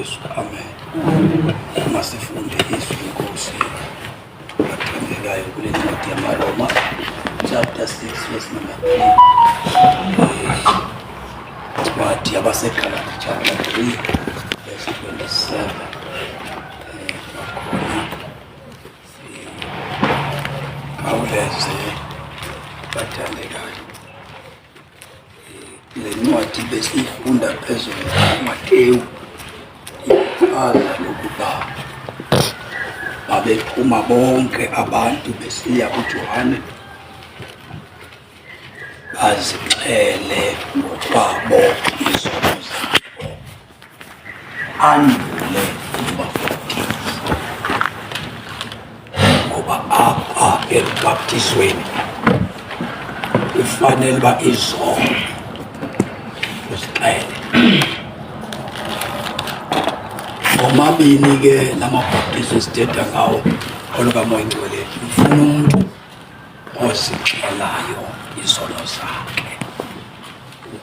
Jesu, amen. Masifunde izwi lenkosi athandekayo kule ncwadi yamaRoma chapter 6 verse number 3. Incwadi yabaseGalati chapter 3 verse 27. Kwakhona sikhawuleze bathandekayo. Le ncwadi besiyifunda phezulu kuMateyu ichaza lokuba babephuma bonke abantu besiya kuJohane bazixele ngokwabo izono zabo andule ukubabhaptiza ngoba apha elubhaptizweni kufanele uba izono uzixele. Omabini ke la mabhaptizo esithetha ngawo olukaMoya Ingcwele ufuna umntu ozixelayo izono zakhe.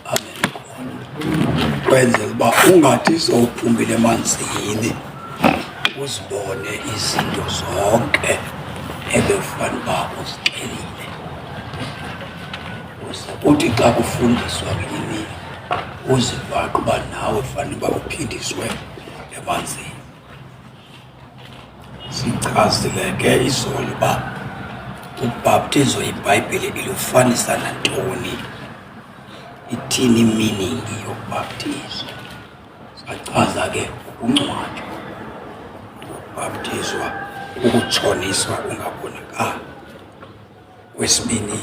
Amen. Kwenzela uba ungathi sowuphumile emanzini uzibone izinto zonke ebekufanele uba uzixelile. Uze uthi xa kufundiswa ngenye imini uzibhaqe uba nawe fanele uba uphindiswe emanzini. Sichazile ke izolo uba ubhaptizo iBhayibhile ilufanisa nantoni, ithini meaning yobhaptizo. Sachaza ke ukungcwatywa, ukubhaptizwa, ukutshoniswa ungabonakali. Kwesibini,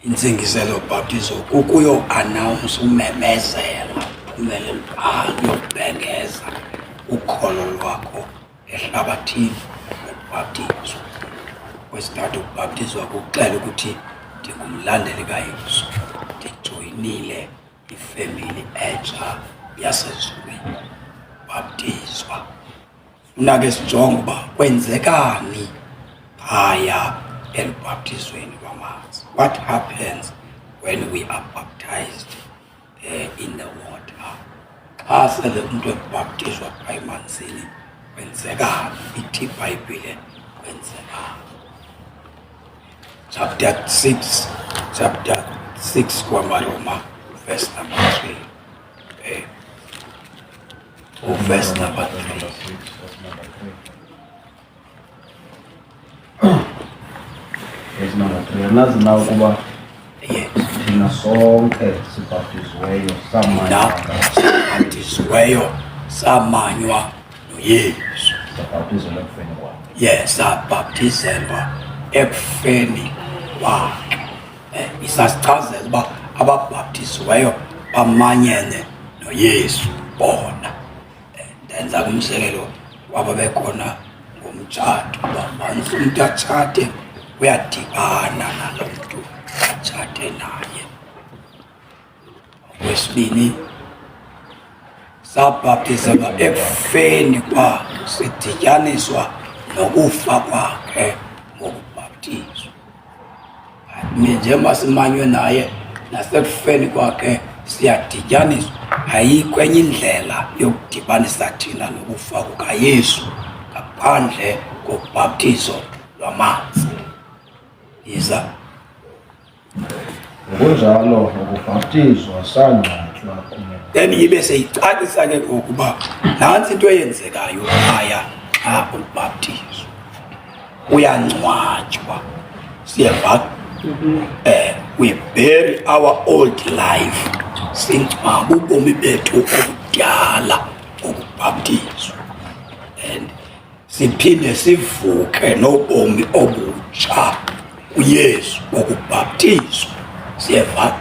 Intsingiselo yobhaptizo kukuyoanawunsa, umemezela, uphumele elubala uyobhengeza ukholo lwakho ehlabathini ngokubhaptizwa. Kwesithathu, ukubhaptizwa kukuxela ukuthi ndingumlandeli kaYesu, ndijoyinile ifemeli entsha yasezulwini. Bhaptizwa. Funa ke sijonge uba kwenzekani phaya elubhaptizweni lwamanzi. What happens when we are baptized in the water? Xa sele umntu ebhaptizwa phaa emanzini kwenzekani? Ithi iBhayibhile kwenzekani? Chapter 6, chapter 6 kwamaRoma verse number 3. Verse number 3. Verse number 3. Anazi na ukuba Yes. thina sonke sibhaptiziweyo Thina samanywa sibhaptiziweyo samanywa noYesu. Sabhaptizelwa ekufeni kwakhe. Yes, sabhaptizelwa ekufeni kwakhe. Isasichazela uba ababhaptiziweyo bamanyene noYesu bona. Ndenza kumzekelo waba bekhona ngomtshato, uba once umntu atshate uyadibana nalo mntu atshate naye. Okwesibini, sabhaptizelwa ekufeni kwakhe, sidityaniswa nokufa kwakhe ngokubhaptizwa. Njengoba simanywe naye nasekufeni kwakhe siyadityaniswa. Ayikho enye indlela yokudibanisa thina nokufa kukaYesu ngaphandle kobhaptizo lwamanzi. Yiza. Ngokunjalo ngokubhaptizwa sangcwatywa kunye. Then ibe seyicacisa ke ngoku uba nantsi into eyenzekayo phaya xa ubhaptizwa. Uyangcwatywa. Siyeva? We bury our old life. Singcwaba ubomi bethu obudala ngokubhaptizwa. And siphinde sivuke nobomi obutsha kuYesu ngokubhaptizwa. Siyeva?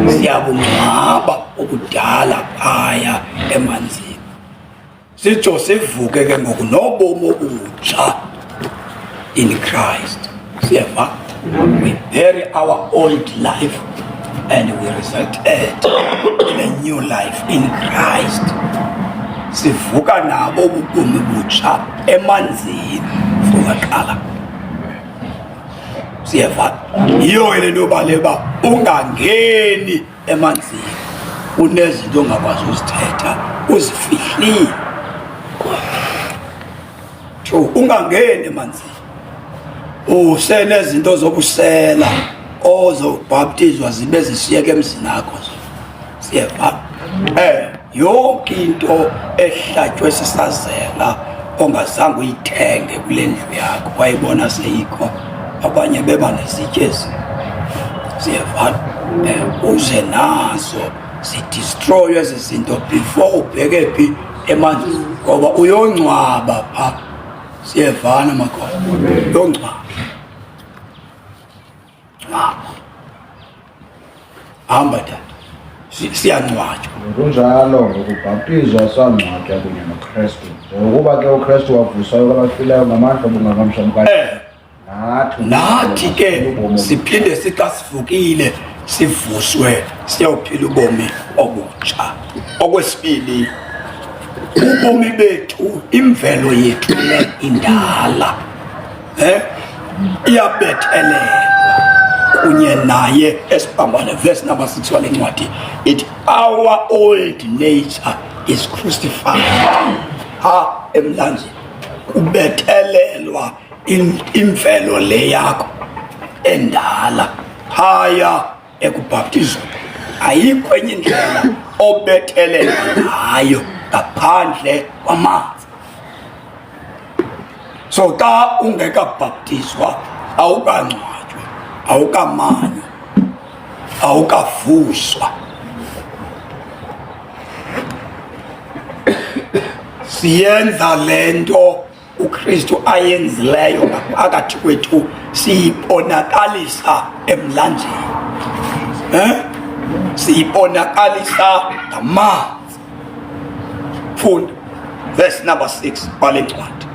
Siyabungcwaba obudala phaya emanzini. Sitsho sivuke ke ngoku nobomi obutsha in Christ. Siyeva? We bury our old life and we resurrected in a new life in Christ. Sivuka nabo ubomi butsha emanzini. Vuka qala. Siyeva? Yiyo ke le nto yoba le uba ungangeni emanzini unezinto ongakwazi uzithetha, uzifihlile. 2, ungangeni emanzini usenezinto zokusela ozobhaptizwa zibe zisiyeke emzini akho. Siyeva yonke into ehlatywe sisazela ongazange uyithenge kule ndlu yakho wayibona seyikho, abanye beba nezityezi. Siyeva, uze nazo zidestroywe ezi zinto before ubheke phi? Emanzini, ngoba uyongcwaba pha. Siyevana makhona? Uyongcwaba, ngcwaba, hamba tata, siyangcwatshwa. Ngokunjalo ngokubhaptizwa sangcwatywa kunye noKrestu. Ngokuba ke uKrestu wavuswayo kwabafileyo ngamandla obungangamsha bukaThixo, nathi nathi ke siphinde sixa sivukile sivuswe siyawuphila ubomi obutsha. Okwesibili, ubomi bethu, imvelo yethu le indala iyabethelelwa kunye naye esipambane. Verse number 6 wale ncwadi ithi our old nature is crucified. Ha, emlanjeni kubethelelwa imvelo le yakho endala phaya ekubhaptizweni. Ayikho enye indlela obethelelwa ngayo ngaphandle kwamanzi. So xa ungekabhaptizwa awukangcwatywa, awukamanywa, awukavuswa. Siyenza lento uKristu ayenzileyo ngaphakathi kwethu, siyibonakalisa emlanjeni, siyibonakalisa ngamanzi. Funda verse number 6 wale ncwadi.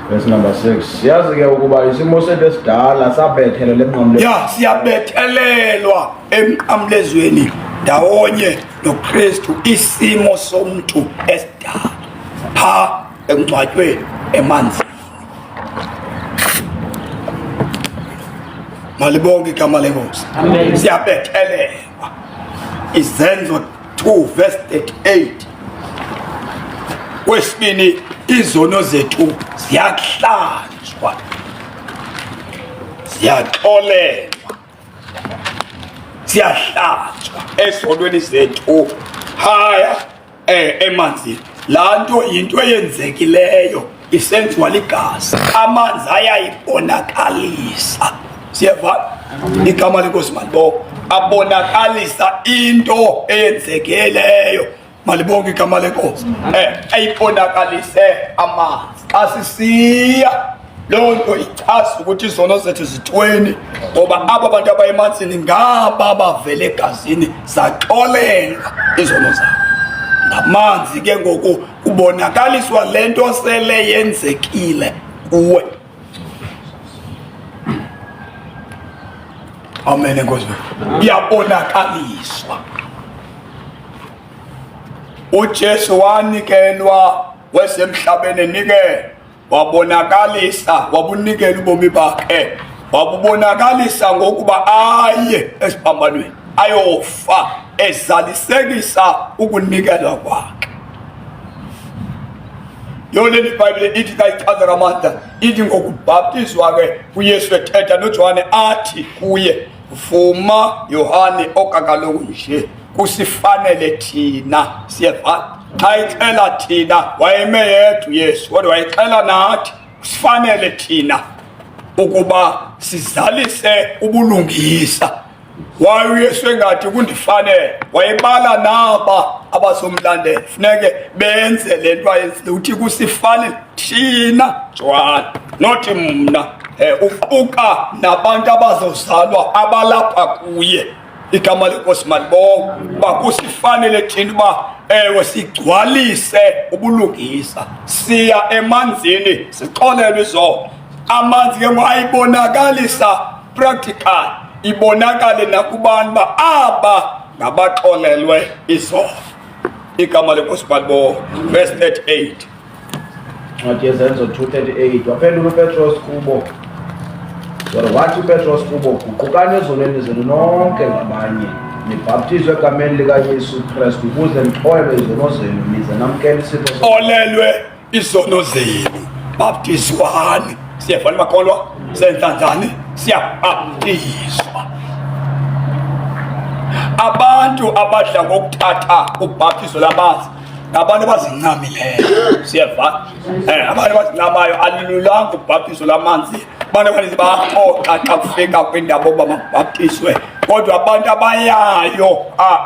Verse number 6. Siyazi ke ukuba isimo sethu esidala sabethelelwa emnqamlezweni. Ya, siyabethelelwa emnqamlezweni ndawonye noKristu, isimo somntu esidala pha ekungcwatyweni emanzini. Malibonke igama lenkosi. Siyabethelelwa. Izenzo 2 verse 38. Kwesibini, izono zethu ziyahlanjwa, ziyaxolelwa, siyahlanjwa ezonweni zethu haya emanzini. Laa nto yinto eyenzekileyo, isenziwa ligazi, amanzi ayayibonakalisa. Siyeva? Igama lenkosi malibonke. Abonakalisa into eyenzekileyo. Malibonke igama lenkosi. Ayibonakalise amanzi xa sisiya. Loo nto ichaza ukuthi izono zethu zithweni, ngoba aba bantu abayemanzini ngaba bavele egazini, zaxolelwa izono zabo ngamanzi. Ke ngoku kubonakaliswa le nto sele yenzekile kuwe. Amen, enkosi. Iyabonakaliswa. uJesu wanikelwa wesemhlabeni, enikele, wabonakalisa, wabunikela ubomi bakhe, wabubonakalisa ngokuba aye esiphambanweni ayofa, ezalisekisa ukunikelwa kwakhe. Yona iBhayibhile ithi xa ichaza ngamandla ithi ngokubhaptizwa ke uYesu ethetha noJohane athi kuye, vuma Yohane, okakaloku nje kusifanele thina. Siyeva? Xa ixela thina, wayeme yedwa uYesu, kodwa wayexela nathi, kusifanele thina ukuba sizalise ubulungisa. Waye uYesu engathi kundifanele, wayebala naba abazomlandela funeke benze le nto ayenzile. Uthi kusifanele thina Johane, not mna. Uquka nabantu abazozalwa abalapha kuye. Igama lenkosi malibonke. Uba kusifanele thina uba ewe sigcwalise ubulungisa, siya emanzini sixolelwe izono. Amanzi ke ayibonakalisa practical, ibonakale nakubantu uba aba ngabaxolelwe izono. Igama lenkosi malibonke. Verse 38. Ncwadi yeZenzo 2:38. Waphendula uPetros kubo, sorry, wathi uPetros kubo, guqukani ezonweni zenu nonke ngabanye, nibhaptizwe egameni likaYesu Kristu ukuze nixolelwe izono zenu, nize namkele isipho Xolelwe izono zenu. Baptizwani. Siyevana makholwa? Senza njani? Siyabhaptizwa. Abantu abadla ngokuthatha ubhaptizo lamanzi ngabantu abazincamileyo. Siyeva? Eh, abantu abazincamayo alululanga ubhaptizo lamanzi. Abantu abaninzi bayaxoxa xa kufika kwindaba yokuba mabhaptizwe, kodwa abantu abayayo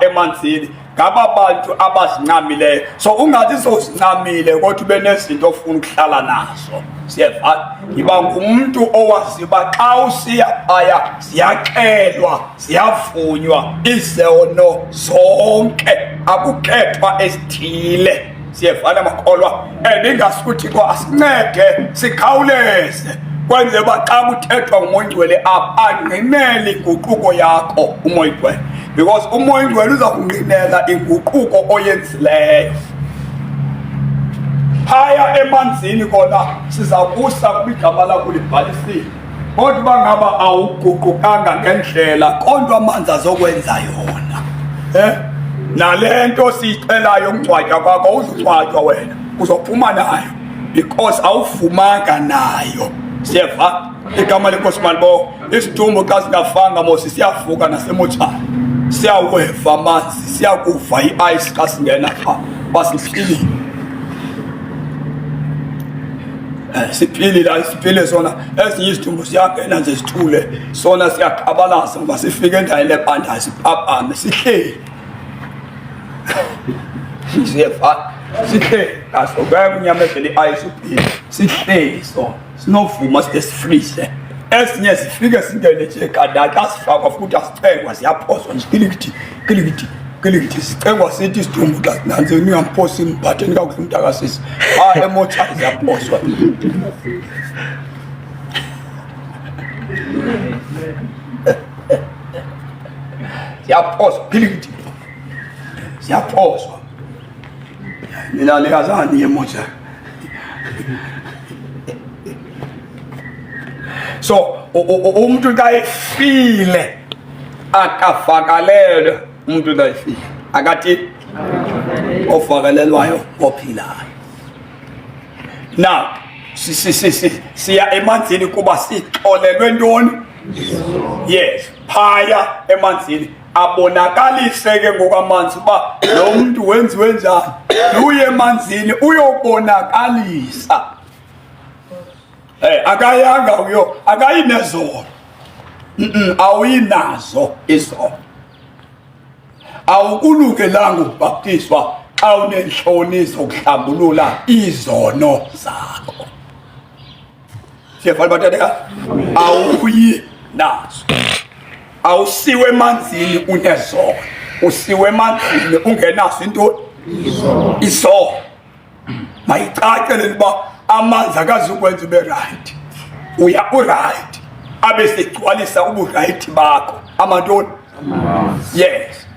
emanzini ngaba bantu abazincamileyo. So ungathi sowuzincamile kodwa ube nezinto ofuna ukuhlala nazo. Siyeva? Yiba ngumntu owaziyo uba xa usiya phaya ziyaxelwa, ziyavunywa izono zonke, akukhethwa esithile. Siyevana makholwa? And ingasuthi ko asincede sikhawuleze kwenzela uba xa kuthethwa nguMoya oyiNgcwele apha angqinele inguquko yakho uMoya oyiNgcwele, because uMoya oyiNgcwele uza kungqinela inguquko oyenzileyo. Phaya emanzini kona siza kusa kuba igama lakho libhalisiwe, kodwa uba ngaba awuguqukanga ngendlela, kodwa amanzi azokwenza yona. Nale nto siyicelayo ukungcwatywa kwakho, awuzungcwatywa wena, uzophuma nayo because awuvumanga nayo. Siyeva? Igama lenkosi malibongwe. Isidumbu xa singafanga mosi siyavuka nasemotshana, siyaweva amanzi, siyakuva i-ice xa singena pha, basiphilile. Siphilile, siphile sona. Ezinye izidumbu ziyangena nje zithule, sona siyaqhabalaza ngoba sifike endaweni ebandayo, siphaphame sihleli. Siyeva? Sihleli naso, ngeke unyamezele i-ice uphile, sihleli sona, sinovuma side sifrise. Ezinye zifike zingene nje kanti xa sifakwa futhi asicengwa, ziyaphoswa nje kilikiti kilikiti kilikiti, sicengwa sithi isidumbu xa nantsi ningamphosi, mphatheni kakuhle umntakasisi. Phaa emotshari ziyaphoswa, ziyaphoswa kilikiti, ziyaphoswa. Nina nikazani niye emotshari. So umuntu xa efile akavakalelwe. Umuntu xa efile akathi ovakalelwayo ophilayo. Now siya emanzini kuba sixolelwe ntoni? Yes, phaya emanzini abonakalise ke ngokwamanzi uba lo mntu wenziwe njani. Uye emanzini uyobonakalisa. Akayanga uyo, akayinezolo. Awuyinazo izono. Awukulungelanga ukubhaptizwa xa uneentloni zokuhlambulula izono zakho. Siyafana bathandeka? Awuyi nazo. Awusiwe emanzini unezono. Usiwe emanzini ungenazo into izono. Mayicace le uba amanzi akazukwenza ube right. Uya uright, abe segcwalisa uburayithi bakho. Amantoni? Yes.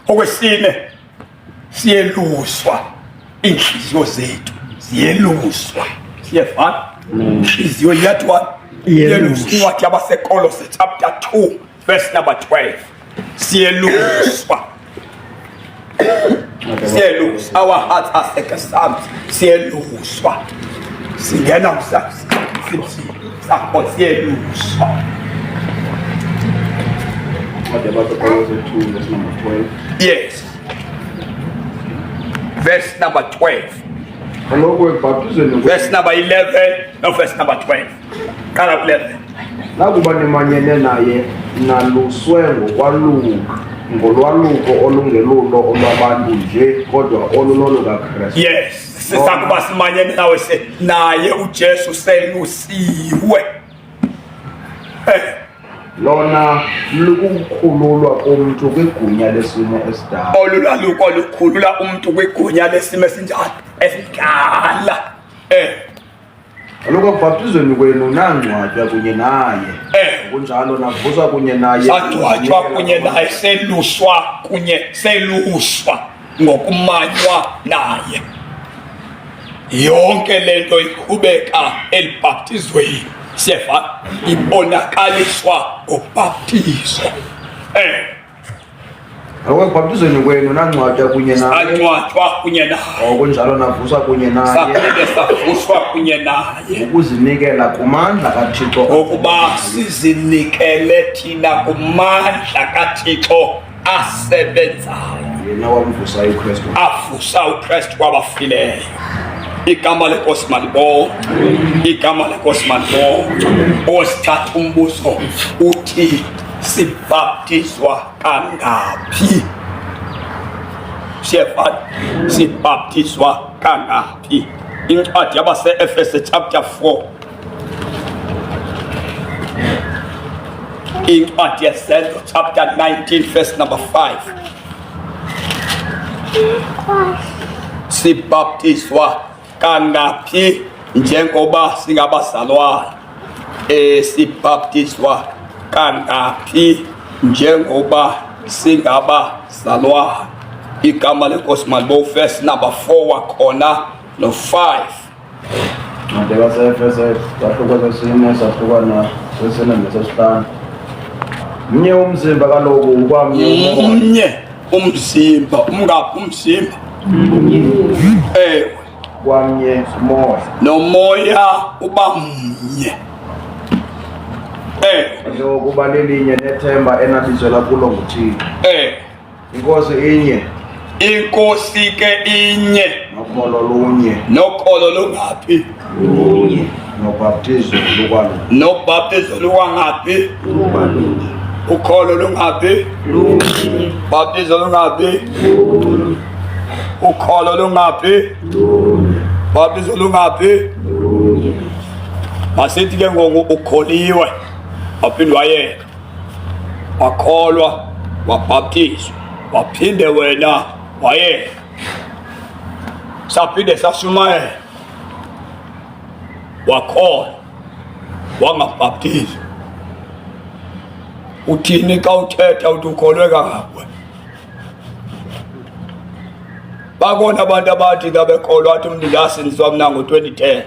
Okwesine, siyeluswa iinhliziyo zethu, ziyeluswa. Siyevana? Inhliziyo iyathiwa iyeluswa. Incwadi yabaseKolose chapter 2 verse number 12. Siyeluswa. Siyeluswa. Our hearts are circumcised. Siyeluswa. Singena sakho, siyeluswa. Incwadi yabaseKolose 2 verse number 12. Yes. Verse number 12. Kaloku ekubhaptizweni Verse number 11, no, verse number 12. Qala ku-11. Nakuba nimanyene naye, naluswe ngokwaluka, ngolwaluko olungelulo olwabantu nje, kodwa olulolukaKrestu. Yes, sisakuba simanyene nawe naye uJesu selusiwe. Lona lukukhululwa komntu kwigunya lesimo esidala. Olu lwaluko lukhulula umntu kwigunya lesimo esinjani? Esidala. Kaloku ekubhaptizweni kwenu nangcwatywa kunye naye. Kunjalo navuswa kunye naye. Sangcwatywa kunye naye, seluswa kunye, seluswa ngokumanywa naye. Yonke lento iqhubeka elibhaptizweni. Siyeva? Ibonakaliswa ngobhaptizo. Kaloku ekubhaptizweni kwenu nangcwatywa kunye naye. Angcwatywa kunye naye. Okunjalo navuswa kunye naye. Saphinde savuswa kunye naye. Ukuzinikela kumandla kaThixo. Ngokuba sizinikele thina kumandla kaThixo asebenzayo. Yena wamvusa uKristu. Avusa uKristu kwabafileyo. Igama lenkosi malibongwe. Igama lenkosi malibongwe. Osithatha umbuzo uthi sibhaptizwa kangaphi? Siyefana sibhaptizwa kangaphi? Incwadi yabase-Efese chapter 4. Incwadi yeSenzo chapter 19 verse number 5. Sibhaptizwa kangaphi njengoba singabazalwane? Sibhaptizwa kangaphi njengoba singabazalwane? Igama lenkosi malibo verse number 4 wakhona no 5. Ncwadi yabaseEfese sahluko sesine sahlukana sesine nesesihlanu. Mnye umzimba kaloku ukwamnye umoya. Mnye umzimba, umngaphi umzimba? Ewe. Kwamnye umoya. Nomoya uba mnye. Ewe. Njengokuba lilinye nethemba enabizelwa kulo nguThixo. Ewe. Inkosi inye. Inkosi ke inye. Nokholo lunye. Nokholo lungaphi? Lunye. Nobhaptizo lukwalunye. Nobhaptizo lukwangaphi? Lukwalunye. Ukholo lungaphi? Lunye. Bhaptizo lungaphi? Lunye. Ukholo lungaphi? Lunye. Bhaptizo lungaphi? Lunye. Masithi ke ngoku ukholiwe waphinde wayeka. Wakholwa wabhaptizwa waphinde wena wayeka. Saphinde sashumayela wakholwa wangabhaptizwa. Uthini xa uthetha uthi ukholwe kangaphi? Bakona abantu abathi xa bekholwa athi umntu ndasindiswa mna ngo-2010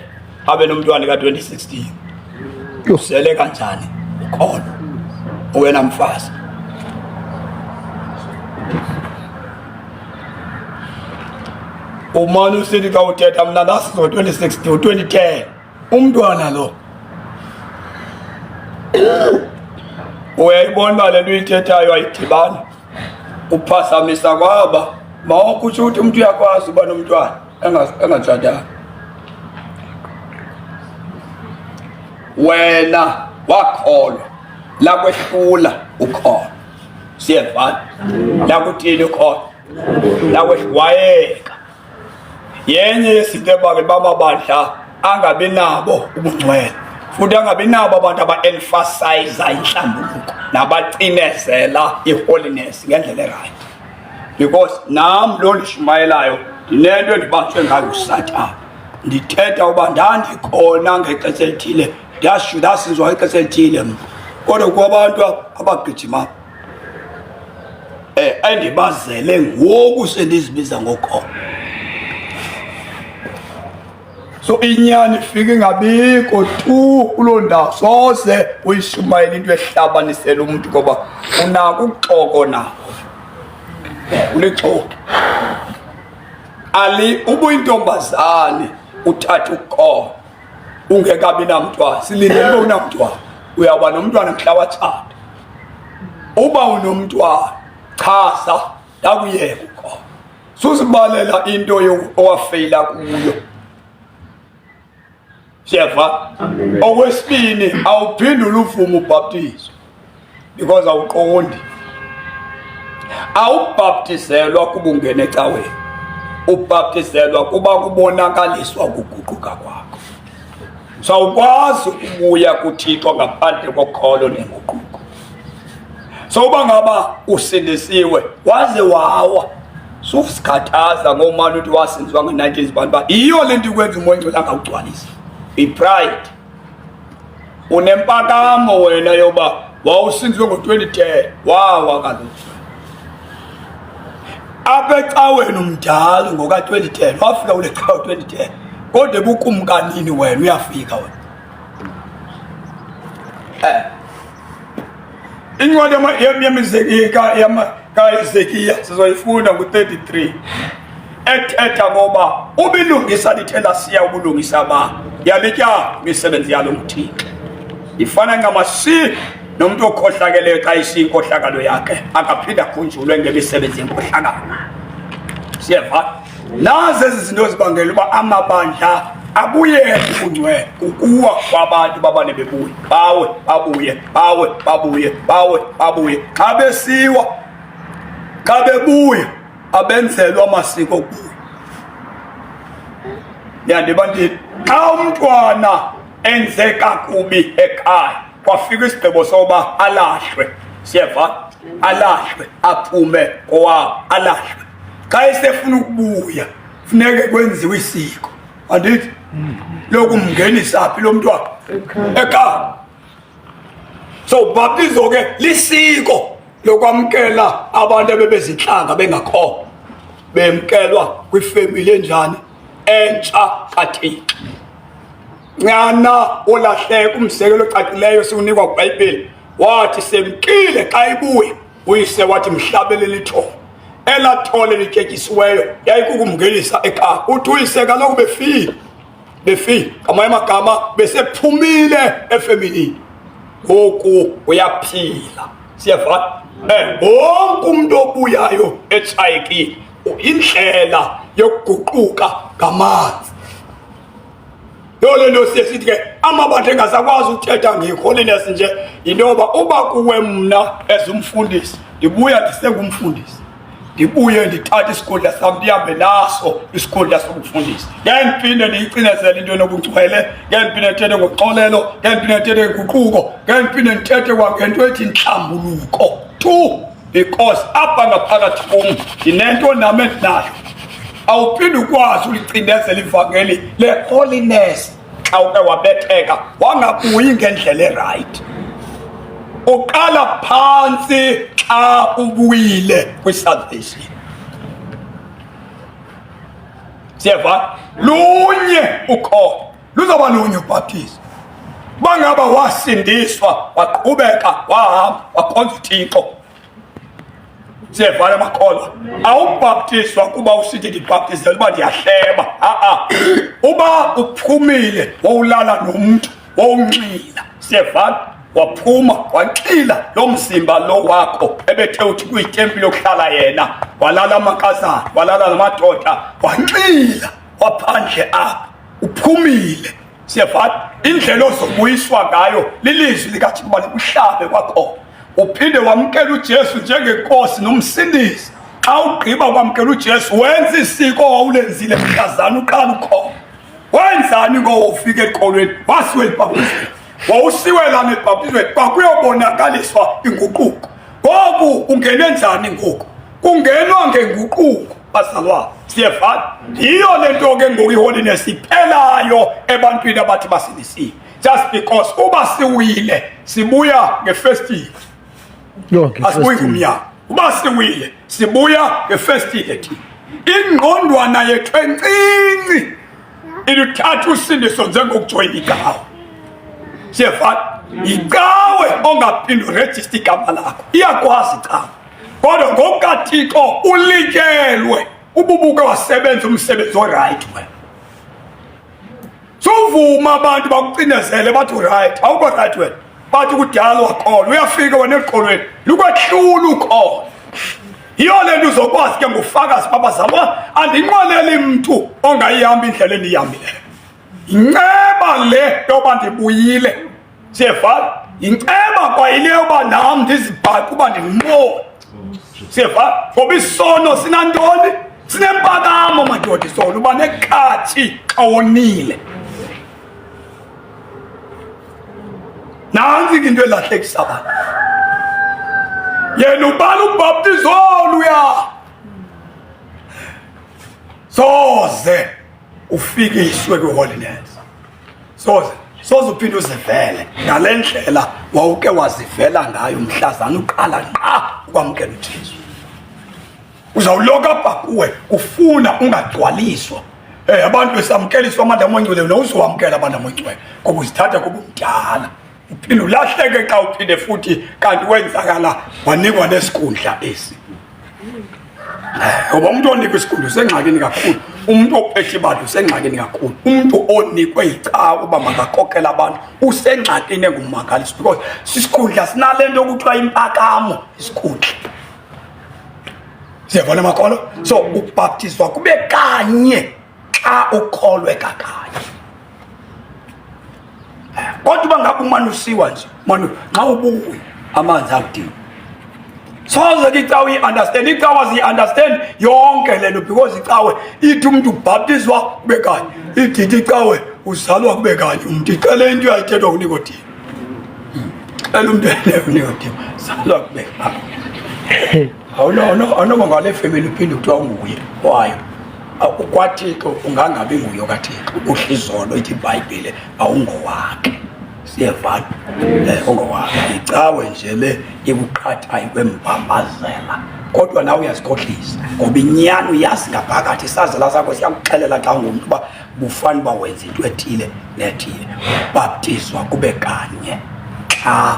abe nomntwana ka-2016. Usele kanjani ukholo wena mfazi? Umane usithi xa uthetha mna ndasindiswa ngo-2016, 2010 umntwana lo uyayibona uba le nto uyithethayo ayidibani, uphazamisa kwaba mawukutsho ukuthi umntu uyakwazi uba nomntwana engatshatanga. Wena wakholwa lakwehlula ukholo, siyevana lakuthini ukholo lakwehwayeka. Yenye yezinto ebangela uba amabandla angabi nabo ubungcwele futhi angabi nabo abantu aba-emphasiza inhlambuluko nabacinezela i-holiness ngendlela erayithi, because nam lo ndishumayelayo ndinento endibanjwe ngayo uSathane. Ndithetha uba ndandikhona ngexesha elithile, ndasizwa ngexesha elithile mna, kodwa kwabantu abagijima endibazele ngoku sendizibiza ngokholo. So inyani ifike ingabikho tu kuloo ndawo, soze uyishumayele into ehlabanisela umntu ngoba unako ukuxoko nako, ulixoki. Ali ubuyintombazane uthatha ukukhona ungekabi namntwana, silindele uba unamntwana, uyawuba nomntwana mhla watshata. Uba unomntwana chaza ndakuyeka ukhona, suzibalela into owafeyila kuyo. Siyeva? Okwesibini, awuphinde uluvume ubhaptizo because awuqondi. Awubhaptizelwa kuba ungena ecaweni, ubhaptizelwa kuba kubonakaliswa ukuguquka kwakho. So awukwazi ukubuya kuThixo ngaphandle kokholo nenguquko. So uba ngaba usindisiwe waze wawa, susikhathaza ngomane uthi wasindiswa nge-19 zibani uba yiyo le nto ikwenza umoya ongcwele angawugcwalisi. I-pride. Unempakamo wena yoba wawusindiswe ngo-2010 wawa kaloku. Apha ecaweni umdala ngoka-2010 wafika kule cawe 2010, kodwa ebukumkanini wena uyafika wena. Incwadi kaHezekiya sizoyifunda ku-33 ethetha ngoba ubilungisa lithe lasiya ubulungisa ba yalitya imisebenzi yalo nguThixo. Ifana ncamasi nomntu okhohlakeleyo xa isiya inkohlakalo yakhe akaphinde akhunjulwe ngemisebenzi yenkohlakalo. Siyeva? Nazi ezi zinto zibangela uba amabandla abuyele kungcwele, kukuwa kwabantu babane bebuya, bawe babuye, bawe babuye, bawe babuye. Xa besiwa, xa bebuya abenzelwa amasiko okubuya. Niyandiba ntini? Xa umntwana enze kakubi ekhaya kwafika isigqibo soba alahlwe, siyeva, alahlwe aphume kowabo, alahlwe. Xa esefuna ukubuya funeke kwenziwe isiko, andithi lokumngenisa phi lo mntwana ekhaya. So ubhaptizo ke lisiko lokwamkela abantu abebezintlanga bengakho bemkelwa kwifemili enjani entsha kaThixo. Nyana olahleka, umzekelo ocacileyo siwunikwa kuBhayibhile, wathi semkile xa ibuya uyise wathi mhlabelele ithole. Elaa thole lityetyisiweyo yayikukumngenisa ekhaya. Uthi uyise kaloku befile, befile ngamanye amagama besephumile efemilini, ngoku uyaphila. Siyavana? Wonke umntu obuyayo etshayekile, indlela yokuguquka ngamanzi. Yho, le nto siye sithi ke amabandla engasakwazi ukuthetha ngeholiness nje yinto yoba uba kuwe mna as umfundisi ndibuya ndisengumfundisi, ndibuye ndithathe isikhundla sam ndihambe naso isikhundla sobufundisi, ngeke ndiphinde ndiyicinezele into enobungcwele, ngeke ndiphinde ndithethe ngoxolelo, ngeke ndiphinde ndithethe ngenguquko, ngeke ndiphinde ndithethe kwangento ethi intlambuluko tu, because apha ngaphakathi kum ndinento nam endinayo. Awuphinde ukwazi ulicinezela ivangeli le-holiness xa uke wabetheka wangabuyi ngendlela erayithi. Uqala phantsi xa ubuyile kwi-salvation. Siyeva? Lunye ukholo, luzoba lunye ubhaptizo. Bangaba wasindiswa waqhubeka wahamba wakhonza uThixo. Siyevana makholwa, awubhaptizwa kuba usithi ndibhaptizela uba ndiyahleba. A-a, uba uphumile wowulala nomntu wowunxila, siyevana, waphuma wanxila lo mzimba lo wakho ebethe uthi kuyitempile yokuhlala yena, walala amankazana, walala namadoda, wanxila waphandle apha, uphumile. Siyevana, indlela ozobuyiswa ngayo lilizwi likaThixo uba likuhlabe kwakhona, uphinde wamkela uJesu njengenkosi nomsindisi. Xa ugqiba kwamkela uJesu wenza isiko owawulenzile mhlazana uqala ukhona. Wenzani ngowo ufika ekholweni? Wasiwe ebhaptizweni. Wawusiwelana ebhaptizweni kwakuyobonakaliswa inguquko. Ngoku ungene njani ngoku? Kungenwa ngenguquko, bazalwane. Siyevana? Yiyo le nto ke ngoku iholiness iphelayo ebantwini abathi basindisiwe. Just because uba siwile sibuya ngefestile, asibuyi ngumnyaka. Uba siwile sibuya ngefestile thina. Ingqondwana yethu encinci iluthatha usindiso njengokujoyina icawe. Siyevana? Yicawe ongaphinde urejista igama lakho, iyakwazi icawe, kodwa ngokukaThixo ulityelwe ububuke wasebenza umsebenzi orayithi wena. Suvuma abantu bakucinezele bathi uright, awukho right wena, bathi kudala wakholwa, uyafika wena ekukholweni lukwehlula ukholo. Yiyo le nto uzokwazi ke ngufakazi babazalwa, andinqweneli mntu ongayihambi indlela endiyihambileyo. Yinceba le yoba ndibuyile, siyevana, yinceba kwayile yoba nam ndizibhaqe uba ndingumoni, siyevana, ngoba isono sinantoni? Sinempakamo madoda. Isono uba nekhathi xa wonile. Nantsi ke into elahlekisa abantu. Yena ubala ubhaptizo oluya soze ufikiswe kwi-holiness, soze soze uphinde uzivele ngale ndlela wawuke wazivela ngayo mhlazana uqala nqa ukwamkela uJesu. Uzawuloka apha kuwe ufuna ungagcwaliswa. Hey, abantu besamkeliswa amandla amangcwele, wena uzowamkela amandla amangcwele ngoba uzithatha kuba umdala, uphinde ulahleke xa uphinde futhi kanti wenzakala wanikwa nesikhundla esi. Ngoba umuntu onikwe isikhundla usengxakini kakhulu, umuntu ophethe ibandla usengxakini kakhulu, umuntu onikwe icawa uba makakhokhele abantu usengxakini engummangaliso, because sisikhundla sinale nto kuthiwa impakamo isikhundla. Siyavona makholwa? So ubhaptizwa kube kanye xa ukholwe kakanye. Kodwa uba ngabe umane usiwa nje, mane nxa ubuya amanzi akudingi. Soze ke icawe iyi-understand, icawa ziyi-understand yonke le nto, because icawe ithi umntu ubhaptizwa kube kanye, ithi ithi icawe uzalwa kube kanye umntu. Icele into uyayithethwa kuNikodimo, cela umntu uNikodimo zalwa kube kanye. Awunoba ngale femeli uphinde kuthiwa unguye wayo kwaThixo, ungangabi nguye kaThixo. Uhlizolo ithi iBhayibhile awungowakhe. Siyevana? Ungowakhe. Icawe nje le ikuqhathayo kwembambazela, kodwa nawe uyazikhohlisa, ngoba inyani uyazi ngaphakathi, isazela sakho siyakuxelela xa ungumntu uba bufana uba wenza into ethile nethile. Baptizwa kube kanye xa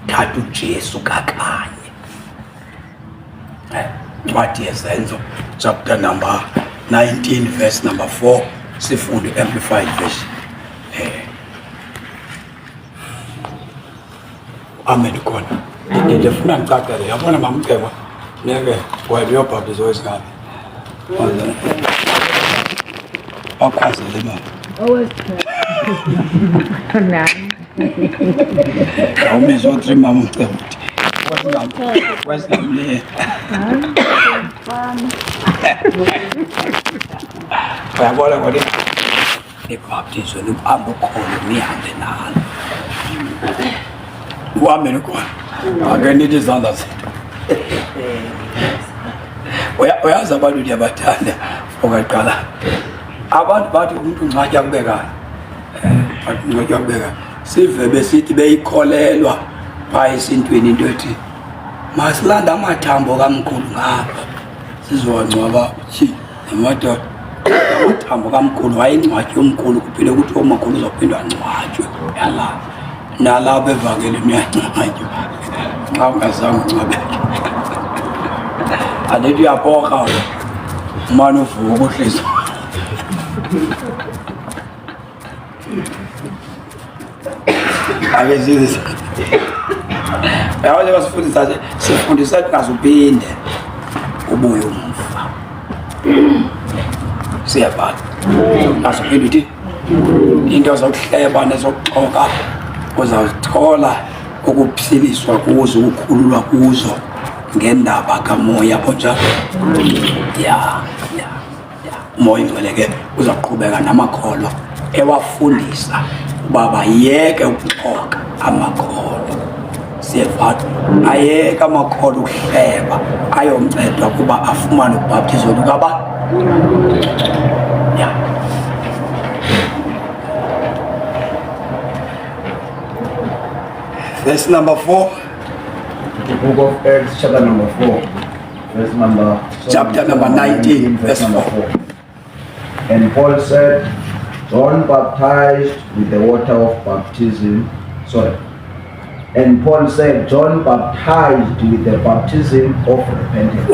uthatha uJesu kakanye. Ncwadi yeZenzo chapter number 19 verse number 4, sifunde Amplified Version. Amen. Khona ndifuna ndicacele, yabona mamceba neke wena uyobhaptizwa wesingane bakhwazele mama. Awumizwa three mama uceba uthi wesingamle uyabona ngoba nibhaptizwe nibambe ukholo nihambe nalo. Uhambe nokhona ake nithi izandla zethu. Uyazi abantu ndiyabathanda okaqala abantu bathi umuntu ungcwatywa kube kanye, bathi ungcwatywa kube kanye. Sive besithi beyikholelwa phaa esintwini into ethi masilanda amathambo kamkhulu ngapha sizowangcwaba. Tyhi namadoda, amathambo kamkhulu wayengcwatywe umkhulu, kuphinde kuthiwa umakhulu uzawuphinde angcwatywe. Yala nalapha evangelini uyangcwatywa xa ungazange ungcwabeke. Andithi uyaporha wena, umane uvuka uhlisa. Ake size yabo njengoba sifundisa nje, sifundisa kungazuphinde ubuye umva. Siyabhala ungazuphinde uthi into zokuhleba nezokuxoka uzawuzithola ukuphiliswa kuzo, ukukhululwa kuzo ngendaba kamoya onjalo. Ya ya ya, umoya ingcwele ke uzaqhubeka namakholwa ewafundisa uba bayeke ukuxoka amakholwa. Siyevana? Ayeke amakholwa ukuhleba, ayoncedwa kuba afumane ubhaptizo lukaba. Ya. Verse number 4. The book of Acts, chapter number 4, verse number Chapter number 19, verse number 4. 4. And Paul said, John baptized with the water of baptism. Sorry. And Paul said, John baptized with the baptism of repentance.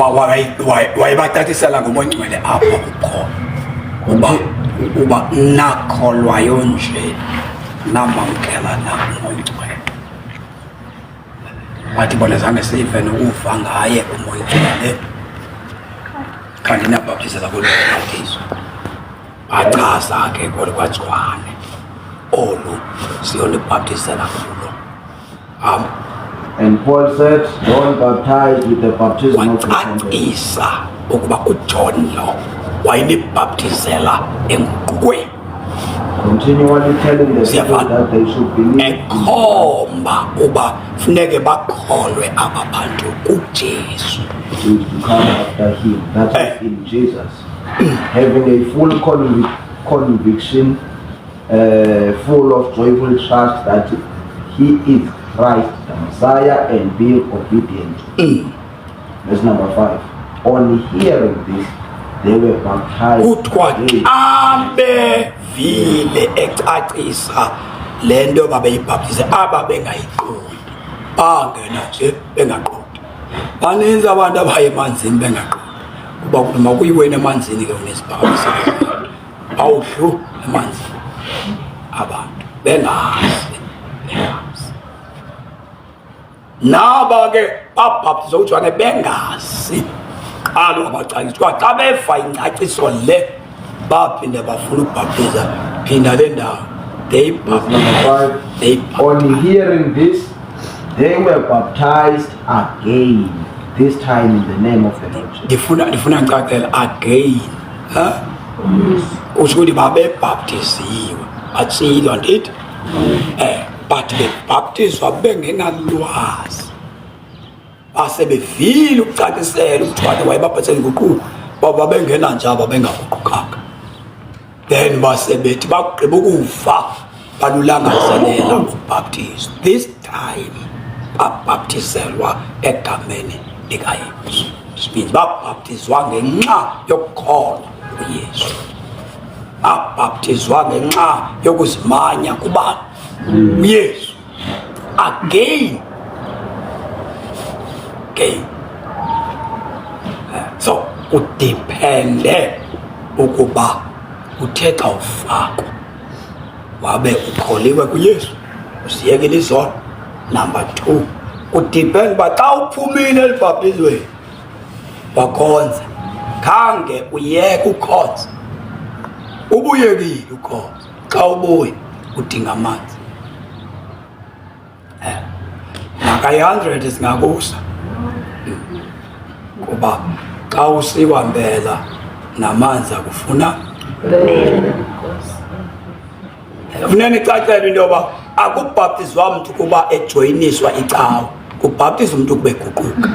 Wayebacacisela ngomoya ongcwele apho uPaul uba nakholwayo nje namamkela na umoya ongcwele. Wathi bona zange sive nokuva ngaye umoya ongcwele, kanti nabhaptizela kolu bhaptizo. Bachaza ke kolu kwaJohane olu siyonibhaptizela kulo. And Paul said, John baptized with the baptism of repentance. Wacacisa ukuba uJohn lo wayenibhaptizela enguqukweni. Continually telling the people Siyafana. that they should believe in Ekhomba uba funeke bakholwe aba bantu kuJesu. who is to come after him, that is in Jesus, having a full conviction, full of joyful trust that he is Christ the Messiah, and being obedient. Verse number 5. On hearing this, they were baptized. Kuthiwa xa bevile ecacisa le nto babeyibhaptize, aba bengayiqondi, bangena nje bengaqondi. Baninzi abantu abaye emanzini bengaqondi. Uba makuyiweni emanzini ke unesibhakabhisa awudlu emanzini abantu bengazi bengazi naba ke babhaptizwa uJohane bengazi qala wabacacisa kwa xa beva ingcaciso le baphinde bafuna ukubhaptiza phinda le ndawo they baptized they On hearing this, they were baptized again, this time in the name of the Lord Jesus. ndifuna ndifuna ngicacela again ha kusho ukuthi babebhaptiziwe batshilwa ndithi eh but bebhaptizwa bengenalwazi basebevile ukucacisela uJohane wayebabhaptiza inguquko babengena njalo bengaguqukanga then basebethi bakugqiba ukufa balulangazelela ubhaptizo this time babhaptizelwa egameni likaYesu which means babhaptizwa ngenxa yokukholwa kuYesu babhaptizwa ngenxa yokuzimanya kubani uYesu again again so kudiphende ukuba uthe xa ufakwa wabe ukholiwe kuYesu usiyekile izono number 2 kudiphende uba xa uphumile elibhaptizweni wakhonza khange uyeke ukhonza ubuyekile ukhonza xa ubuya udinga amanzi eh, nakayi-hundred singakusa kuba xa usiwa mpela namanzi akufuna funeka icacele into yoba akubhaptizwa mntu kuba ejoyiniswa icawa kubhaptizwa umntu kuba eguquka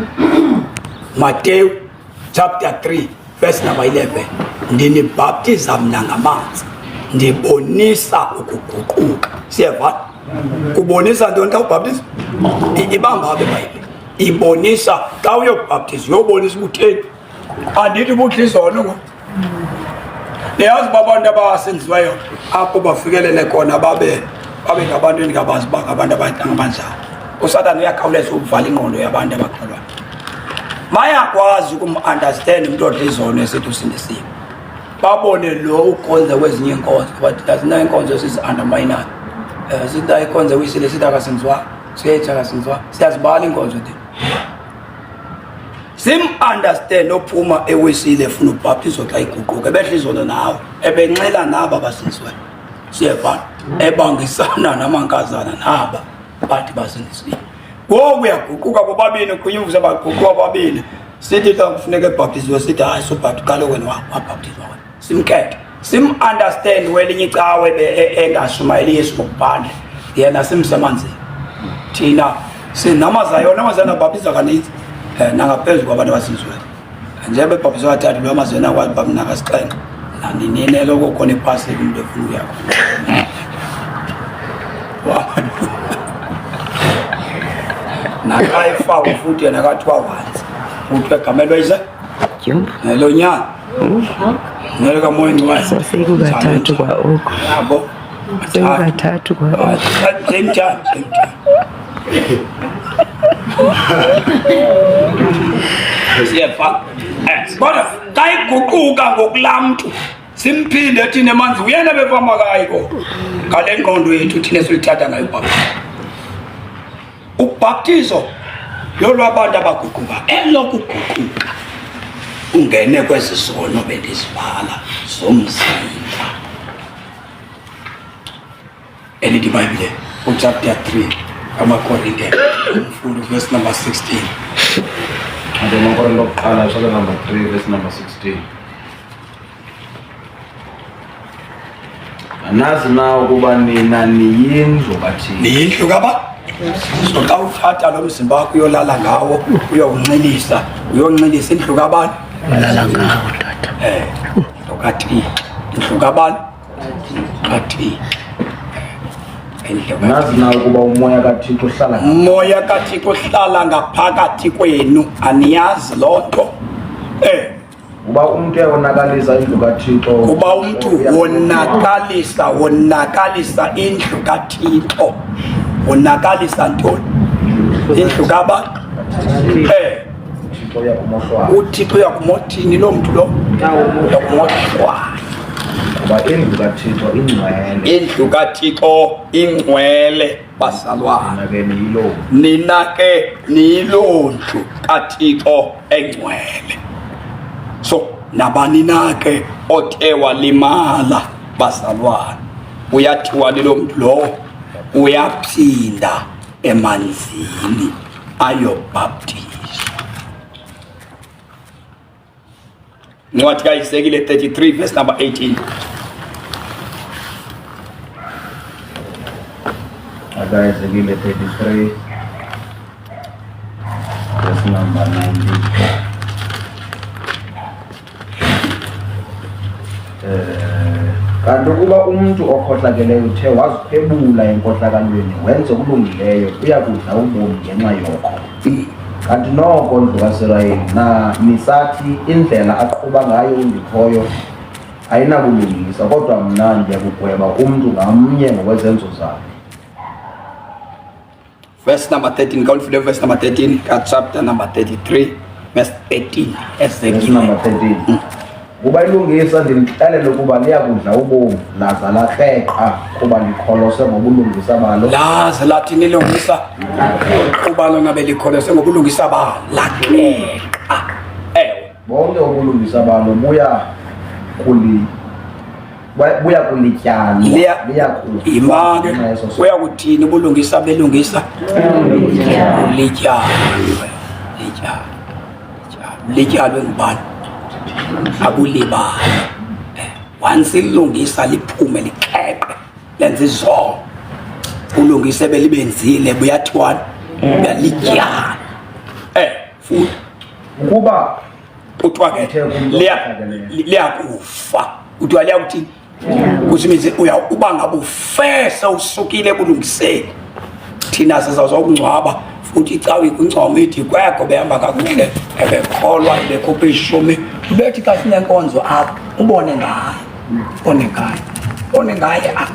Mateyu chapter 3 verse number 11 ndinibhaptiza mna ngamanzi ndibonisa ukuguquka siyeva kubonisa ntoni xa ubhaptiza ibamba abe bhayibhile ibonisa xa uyobhaptiza uyobonisa ubutheni andithi ubudla izono ngo niyazi uba abantu abasenziweyo apho bafikelele khona babe babe ngabantu endingabazi uba ngabantu abanjani usathane uyakhawuleza ukuvala ingqondo yabantu abakholwayo bayakwazi ukum-understand umntu odla izono esithi usindisiwe babone lo ukhonza kwezinye iinkonzo but azinayo inkonzo esizi-underminayo um sithi ayikhonze kwisile sithi akasenziwa siyethi akasenziwa siyazibala iinkonzo thina sim-understand ophuma ewisile efuna ubhaptizo xa iguquka ebehla izono nawe ebenxila naba basindisiweyo siyevana ebangisana namankazana naba bathi basindisiwe ngoku uyaguquka bobabini uqhunyuvuze baguquka bobabini sithi xa kufuneka ebhaptiziwe sithi hayi sobhapti qale wena wabhaptizwa wena simkhethe sim-understand welinye icawe engashumayeli Yesu ngokuphandle yena simsemanzini thina sinamazayona amazayona abhaptiza kaninzi um nangaphezu kwabantu abasinziweyo njengoba ebhaptizwa kathathu lo amazayona akwazi uba mna kasixhenxe naninini eloko khona ipasika umntu efuna ukuya khona naxa efakwa futhi yena kathiwa wanzi kuthiwa egameni lwayise nelonyana nelo kamoya ingcwele Sasekukathathu kwa oko. Yabo. Sekukathathu kwa oko. Same time, same time. Siyeva. Eh, kodwa xa iguquka ngokulaa mntu simphinde thina emanzi uyena befamakayi ko ngale ngqondo yethu thina esiyithatha ngayo ubhaptizo Ubhaptizo lolwabantu abaguquka elokuguquka ungene kwezi zono bendizibala zomzimba elithi ibhayibhile uchapter 3 kamakorinte umfundi verse number 16 Amakorinte lokuqala chapter number 3 verse number 16 Anazi na ukuba nina niyindlu kaThixo. Niyindlu kaba? So xa uthatha lo mzimba wakho uyolala ngawo uyowunxilisa, uyonxilisa indlu kabani? Ulala ngawo tata. Eh, indlu kaThixo. Indlu kabani? Kathixo. Indlu Nazi na ukuba umoya kaThixo uhlala Umoya kaThixo uhlala ngaphakathi kwenu, aniyazi loo nto. Eh, Uba umntu uyawonakalisa indlu kaThixo. Kuba umntu wonakalisa wonakalisa indlu kaThixo. Wonakalisa ntoni? Indlu kaba? Eh. uThixo uya kumohlwaya. uThixo uyakumothini loo mntu lo? Uyakumohlwaya. Kuba indlu kaThixo ingcwele. Indlu kaThixo ingcwele bazalwane. Nina ke niyiloo. Nina ke niyiloo ndlu kaThixo engcwele. So nabani na ke othe walimala bazalwane uyathiwa lilo mntu lowo uyaphinda emanzini ayobhaptizwa. Incwadi kaHesekile 33 verse number 18. KaHezekile 33 verse number 19. Eh, kanti ukuba umntu okhohlakeleyo uthe wazikhwebula enkohlakalweni wenza okulungileyo uya kudla ubomi ngenxa yoko. Kanti noko ndlu kaSirayeli na nisathi indlela aqhuba ngayo uNdikhoyo ayinabulungisa, kodwa mna ndiya kugweba umntu ngamnye ngokwezenzo zakhe. Verse number 13, khawulifunde verse number 13 ka-chapter number 33 verse 13 Verse Ezekiel. number 13. Kuba ilungisa ndilixelele ukuba liya kudla ubomi laza lakreqa kuba likholose ngobulungisa balo. Laze lathini ilungisa? Kuba lona belikholose ngobulungisa balo lakreqa. Ewe. Bonke ubulungisa balo buya kuli buya kulityalwa liya yima ke uya kuthini ubulungisa belungisa ulityalwe lityalwe lityalwe ngubani akulibali eh, once ilungisa liphume lixeqe lenze izono ulungise belibenzile buyathiwana uyalityala eh futhi ukuba kuthiwa ke liyakufa kuthiwa liyakuthini which means uya uba ngabe ufe sewusukile ebulungiseni thina sizawuzokungcwaba futhi icawa ikuncoma ithi kwekho behamba kakuhle ebekholwa ebekhupha ishumi ubethi xa sinenkonzo apha ubone ngaye ubone ngaye ubone ngaye apha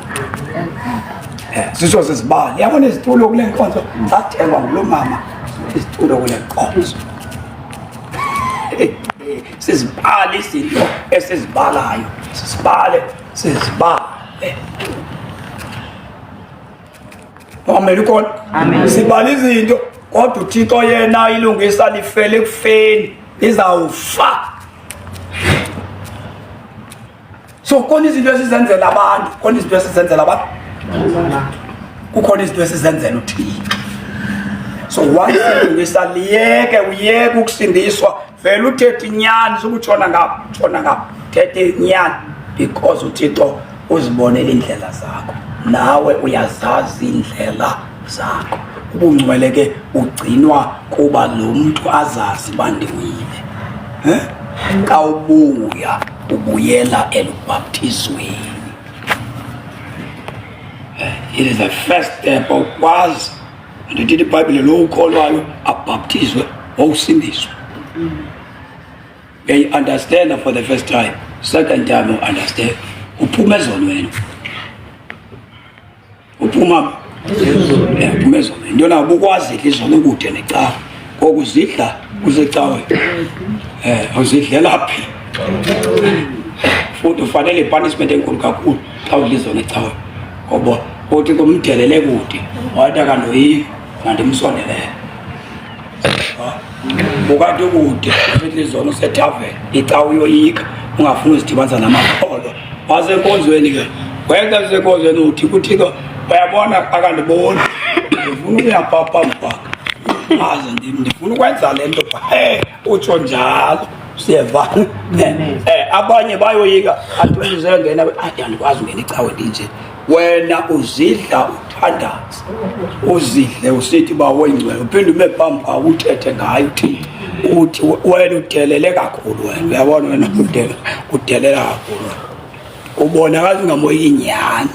eh, siso sizibale yabona izitulo kule nkonzo zathengwa ngulo mama izitulo kule nkonzo sizibale izinto esizibalayo sizibale sizibale Amen ukhona sibala izinto kodwa uThixo yena ilungisa lifele ekufeni lizawufa so khona izinto esizenzela abantu khona izinto esizenzela abantu kukhona izinto esizenzela uthixo so once ilungisa liyeke uyeke ukusindiswa vele uthethe inyani sukutshona ngapha tshona ngapha thethe inyani because uthixo uzibonela iindlela zakho nawe uyazazi iindlela zakho ubungcwele ke ugcinwa kuba lo mntu azazi uba ndiwile um xa ubuya ubuyela elubhaptizweni eh, it is the first step awukwazi andithi ibhayibhile lo ukholwayo abhaptizwe wawusindiswa uyayi-understanda for the first time second time u-understand uphuma ezonweni uphuma uphuma ezonweni into na ubukwazi idla izono kude necawa ngoku uzidla usecaweni um uzidlela phi futhi ufanele ipunishment enkulu kakhulu xa udla izono ecaweni ngoba uthi kumdelele kude wathi akandoyiki mandimsondelele ukanti ukude usethi izono usethaveni icawa uyoyika ungafuni uzidibanisa namakholwa wasenkonzweni ke wena usenkonzweni uthi kuthixo uyabona akandiboni ndifuna ukuya pha phambi kwakhe aze ndifuna ukwenza le nto e utsho njalo siyevana um abanye bayoyika athi umntu athi andikwazi ungena icawe ndinje wena uzidla uthandaza uzidle usithi uba woyingcwele uphinde ume phambi kwawo uthethe ngayo uthini uthi wena udelele kakhulu wena uyabona wena udelela kakhulu wena ubonakala ungamoyiki nyhani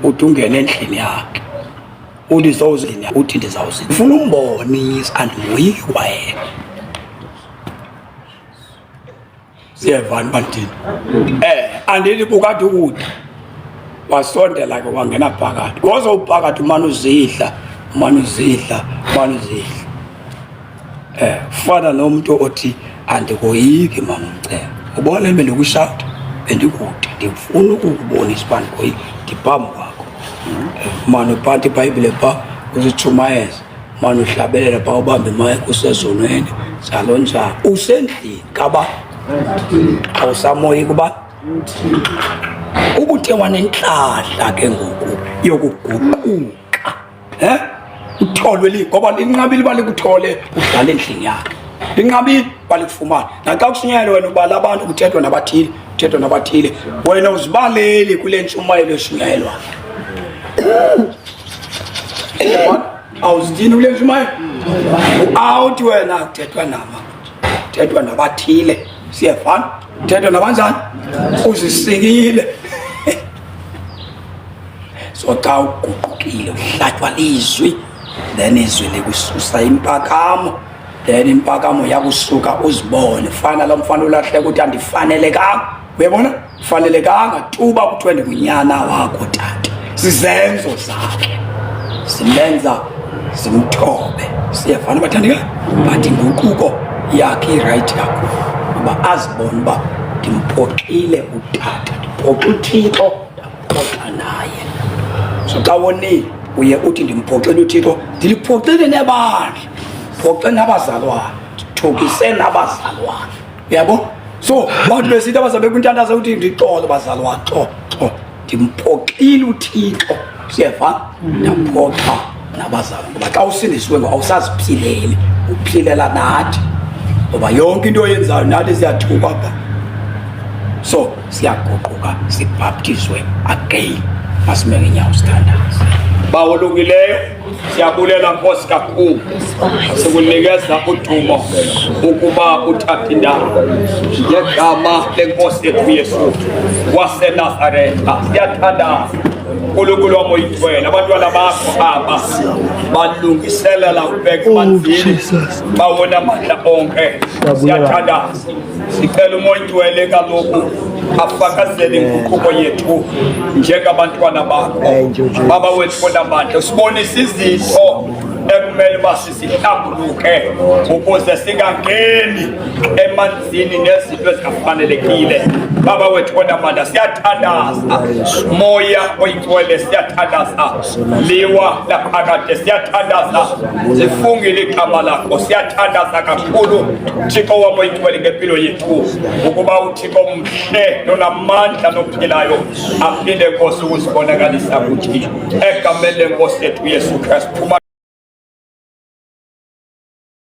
uthi ungene endlini yakhe uthi sowuzini uthi ndizawuzini ufuna umbonisa andimoyiki kwayena siyevana uba ndithini eh andithi bukade ukude wasondela ke wangena phakathi woze uphakathi umane uzidla umane uzidla umane uzidla Eh, fana nomntu othi andikoyiki mama umcebo. Ubona bendikushawuta bendikude ndifuna ukukubonisa uba ndikoyiki ndiphambi kwakho. Eh, mane uphatha ibhayibhile pha uzitshumayeza mane uhlabelela pha ubambe imayikhi usezonweni njalo njalo usendlini kaba awusamoyiki uba ubuthe wanentlahla ke ngoku yokuguquka eh utholwe li ngoba linqabile uba likuthole udlala endlini yakhe linqabile uba likufumane naxa kushunyayelwa wena ubala abantu kuthethwa nabathile kuthethwa nabathile wena uzibaleli kule ntshumayelo eshunyayelwayo awuzithini kule ntshumayelo u-awuthi wena kuthethwa nama kuthethwa nabathile siyefana kuthethwa nabanjani uzisikile so xa uguqukile uhlatywa lizwi then izwi likususa impakamo then impakamo yakusuka uzibone fana lo mfana ulahleka ukuthi andifanelekanga uyabona fanelekanga tuba kuthiwe ndingunyana wakho tata zizenzo zakhe zimenza zimthobe siyavana bathandeka but inguquko yakhe irayithi kakhulu uba azibone uba ndimphoxile utata ndiphoxa uthixo ndaphoxa naye so xa wonile uye uthi ndimphoxile uthixo ndiliphoxile nebandla phoxe nabazalwane ndithukise nabazalwane uyabo so bantu besithi abazabe kwintandazo ukuthi ndixolo bazalwane xo xo ndimphoxile uthixo siyeva ndaphoxa nabazalwane ngoba xa usindisiwe ngo awusaziphileli uphilela nathi ngoba yonke into oyenzayo nathi siyathukwa pha so siyaguquka sibhaptizwe again masime ngenyawo sithandaze bawolungileyo Siyabulela Nkosi kakhulu. Sikunikeza udumo ukuba uthathe indawo ngegama lenkosi yethu Yesu waseNazaretha. Siyathandaza uNkulunkulu wami oyingcwele, abantwana bakho aba balungiselela ukubheka emanzini bawona amandla onke. Siyathandaza sicela umoya oyingcwele kaloku afakazele inguquko yethu njengabantwana bakho baba wethu onamandla usibonise izinto ekumele uba sizihlambuluke ukuze singangeni emanzini nezinto ezingafanelekile baba wethu onamandla siyathandaza moya oyingcwele siyathandaza liwa laphakade siyathandaza sifungile igama lakho siyathandaza kakhulu thixo wam oyingcwele ngempilo yethu ukuba uthixo mhle nonamandla nophilayo aphinde nkosi ukuzibonakalisa kuthi egameni lenkosi yethu yesu kristu.